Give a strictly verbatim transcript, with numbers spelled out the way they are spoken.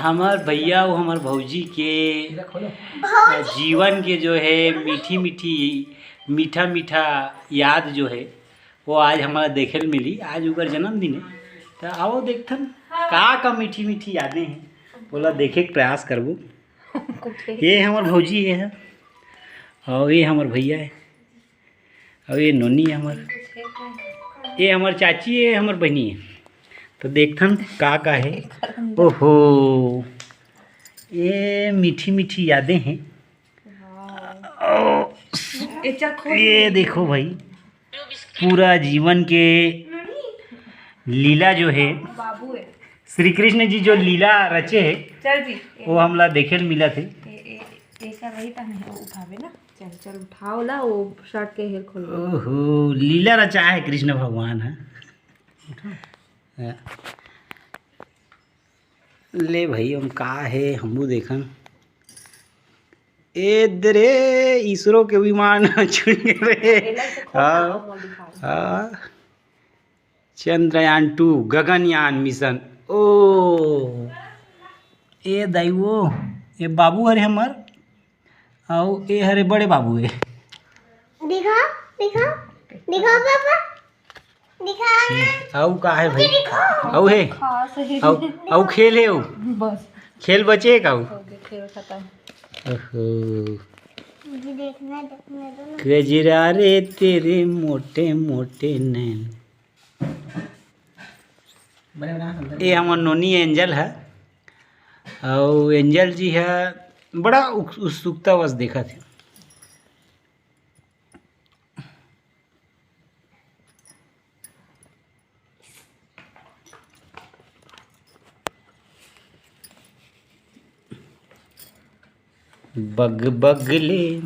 हमर भैया अउ हमर भौजी के जीवन के जो है मीठी मीठी, मीठा मीठा याद जो है, वो आज हमला देखे ल मिली। आज उकर जन्मदिन है, त आओ देखथन का का मीठी मीठी यादें हैं, ओला देखे के प्रयास करबो। ये हमर भौजी ये है, अउ ये हमर भैया है, अउ ये नोनी है हमर, ये हमर चाची है, हमर बहिनी है। तो देखथन का का है। ओहो, ये मीठी मीठी यादें हैं। ओ, ये देखो भाई, पूरा जीवन के लीला जो है, बाबू है। श्री कृष्ण जी जो लीला रचे है, चल जी। वो हमला देखे ल मिलत हे। ए, ए, एकर रही त नहीं, वो उठावे ना। चल, चल, उठाओ ला, वो शर्ट के हेर खोल। ओहो, लीला रचा है कृष्ण भगवान है। हाँ। ले भाई, हम का है, हमू देखन। ए दे रे, इसरो के विमान छुट गए रे। एला से खोल ना, हाँ, वो दिखाओ। हाँ। Chandrayaan two, Gaganyaan mission. ओ, ए दाई वो, ए बाबू हरे हमर, अउ ए हरे बड़े बाबू है। दिखा, दिखा, दिखा पापा, दिखा। अउ का है भाई? अउ है? अउ, अउ खेल है अउ? बस। खेल बचे है का अउ? हो गया, खेल खत्म। ओहो। मुझे देखना, देखना दो ना। गजरा रे तेरे मोटे मोटे नैन। ये हमर नोनी एंजल है, अउ एंजल जी है बड़ा उक-, उत्सुकता बस देखत है। बग बग ले